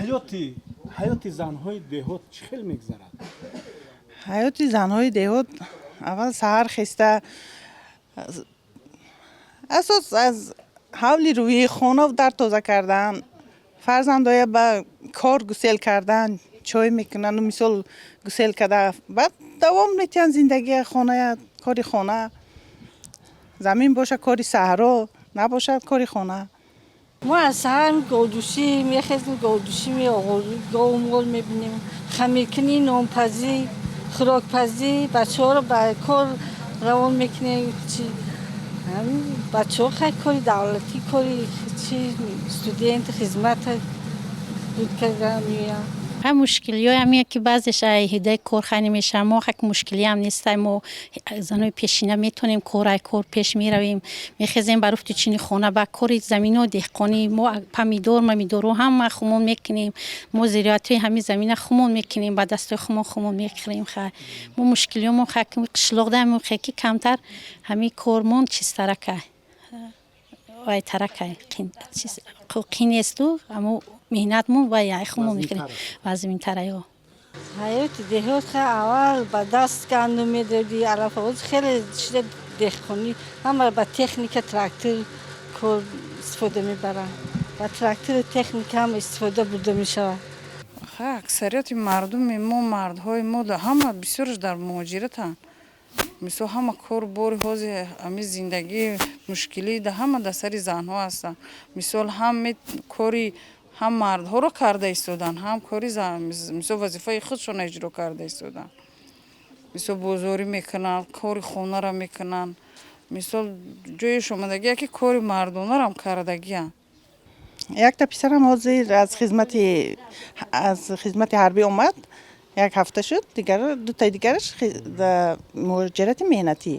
Ҳаёти занҳои деҳот чӣ хел мегузарад? Ҳаёти занҳои деҳот аввал саҳар хеста, асос аз ҳавли рӯи хона дар тоза кардан, фарзандоя ба кор гусел кардан, чой мекунану мисол гусел карда, баъд давом метиҳанд зиндагия, хоная, кори хона. Замин боша, кори саҳро, набошад, кори хона. Мо аз саҳар говдӯшӣ мехезем, говдӯшӣ, гову мол мебинем, хамиркунӣ, нонпазӣ, хӯрокпазӣ, бачаҳоро ба кор равон мекунем. Чи бачаҳо хай кори давлатӣ, кори чи, студент, хизмата буд карда меоянд. Ҳай, мушкилиҳои ҳамин ки баъзеш ай ҳидаи кор хай намешавад. Мо хак мушкилиам нестай. Мо занои пешина метавонем кор, ай кор пеш меравем, мехезем ба руфту чини хона, ба кори замино, деҳқонӣ. Мо помидор, мамидору ҳама хумон мекунем. Мо зироатҳои ҳамин замина хумон мекунем, ба дастои хумон хумон мехӯрем. Хай, мо мушкилиҳомо хай қишлоқ даем, хай ки камтар ҳамин кормон чизтаракай, вайтаракай, қин несту, амо меҳнатмон вай ай хумон мекунем, вазминтараё. Ҳаёти деҳот ха аввал ба даст гандум медодӣ, алафа. Ҳозир хеле шида, деҳқонӣ ҳама ба техника, трактор кор истифода мебаранд, ба трактору техника ҳама истифода бурда мешавад. Хай, аксарияти мардуми мо, мардҳои мо ҳама бисёраш дар муҳоҷиратанд. Мисол, ҳама кору бори ҳозир, ҳамин зиндагии мушкилӣ да ҳама дар сари занҳо ҳастанд. Мисол, ҳам кори ҳам мардҳоро карда истоданд, ҳам кори, мисол, вазифаи худшонро иҷро карда истоданд. Мисол, бозорӣ мекунанд, кори хонаро мекунанд. Мисол, ҷоеш омадагия, ки кори мардонарам кардагиянд. Якта писарам ҳозир аз хизмати ҳарбӣ омад, як ҳафта шуд. Дигар дутаи дигараш муҳоҷирати меҳнатӣ.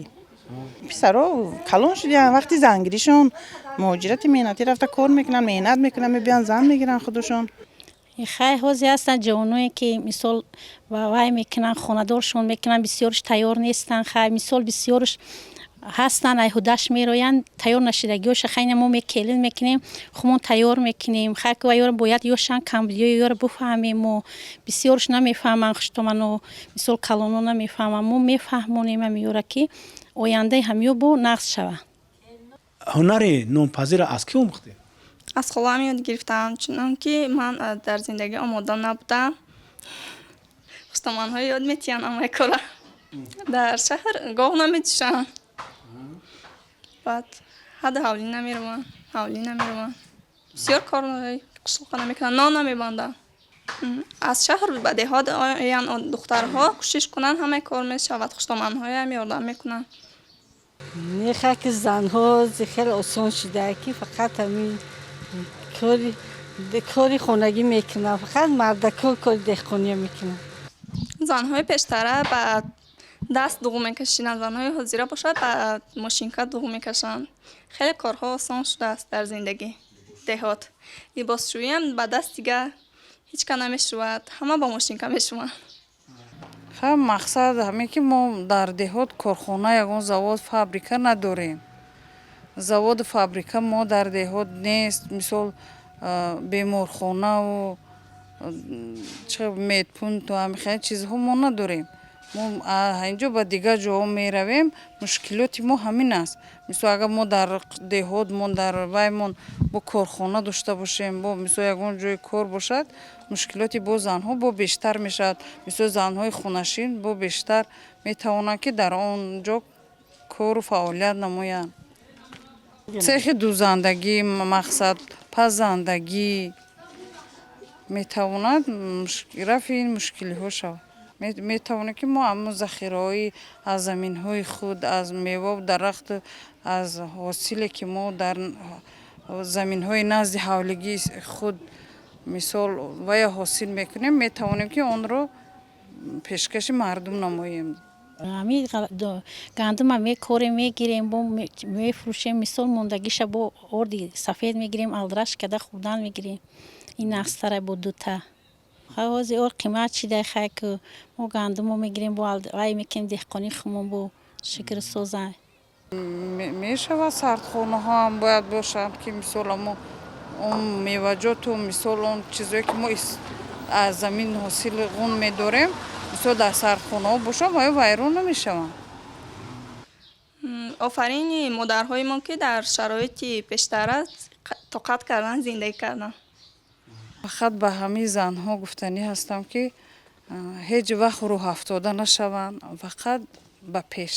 Писаро калон шудиянд, вақти зангиришон муҳоҷирати меҳнатӣ рафта кор мекунанд, меҳнат мекунанд, мебиёнд, зан мегиранд худашон. Хай, ҳозир ҳастанд ҷавоное, ки мисол вай мекунанд, хонадоршон мекунанд, бисёрш тайёр нестанд. Хай, мисол, бисёрш ҳастанд, ай ҳудаш мероянд, тайёр нашидагиёша. Хайна мо мекелин мекунем, хумон тайёр мекунем. Хай, ки вайёро бояд ёшан, камбудиёи ёро буфаҳмем. Мо бисёрш намефаҳманд, хуштоману мисол калоно намефаҳманд. Мо мефаҳмонем ҳамиёра, ки ояндаи ҳамиё бо нағз шавад. Ҳунари нонпазиро аз кӣ омӯхтед? Аз холаам ёд гирифтам, чунонки ман дар зиндагӣ омода набудам. Хустоманҳо ёд метиҳанд ҳамаи кора. Дар шаҳр гов намедӯшанд, баъд ҳадду ҳавлӣ намераванд, ҳавлӣ намераванд, бисёр корҳои қишлоқа намекунанд, нон намебанданд. Аз шаҳр ба деҳот оянд духтарҳо, кӯшиш кунанд, ҳамаи кор мешавад, хуштоманҳоям ёрдам мекунанд. Мехоҳад, ки занҳо хеле осон шуда, ки фақат ҳамин кори хонагӣ мекунанд, фақат мардако кори деҳқониё мекунанд. Занҳои пештара ба даст дуғ мекашиданд, занҳои ҳозира бошад, ба мошинка дуғ мекашанд. Хеле корҳо осон шудааст дар зиндагӣ деҳот. Либосшӯиам ба даст дига ҳеҷ кас намешӯвад, ҳама ба мошинка мешӯванд. Хай, мақсад ҳамин, ки мо дар деҳот корхона, ягон завод, фабрика надорем. Заводу фабрика мо дар деҳот нест. Мисол, беморхонаву медпункту ҳамин хел чизҳо мо надорем. Мо инҷо ба дигар ҷоҳо меравем, мушкилоти мо ҳамин аст. Мисол, агар мо дар деҳот, мо дар ваймон бо корхона дошта бошем, бо мисол ягон ҷои кор бошад, мушкилоти бо занҳо бо бештар мешавад. Мисол, занҳои хонашин бо бештар метавонанд, ки дар он ҷо кору фаъолият намоянд. Цехи дӯзандагӣ, мақсад, пазандагӣ метавонад рафъи ин мушкилиҳо шавад. Метавонем, ки мо ҳамон захираҳои аз заминҳои худ, аз меваву дарахту аз ҳосиле, ки мо дар заминҳои назди ҳавлигии худ, мисол, вая ҳосил мекунем, метавонем, ки онро пешкаши мардум намоем. Ҳамин гандума мекорем, мегирем, бо мефурӯшем. Мисол, мондагиша бо орди сафед мегирем, алдраш карда хӯрдан мегирем. Ин нағзтара бо дута. Ҳозир ор қимат шида. Хай, ку мо гандумо мегирем, бо вай мекунем, деҳқонӣ хумон бо шукру соза. Мешавад, сардхонаҳоам бояд бошанд, ки мисол амо Он меваҷоту, мисол, он чизое, ки мо аз замин ҳосил ғун медорем, мисол, дар сардхонаҳо бошанд, ваё вайрон намешаванд. Офарини модарҳои мо, ки дар шароити пештара тоқат кардан, зиндагӣ кардан. Фақат ба ҳамаи занҳо гуфтанӣ ҳастам, ки ҳеҷ вақт рӯҳафтода нашаванд, фақат ба пеш.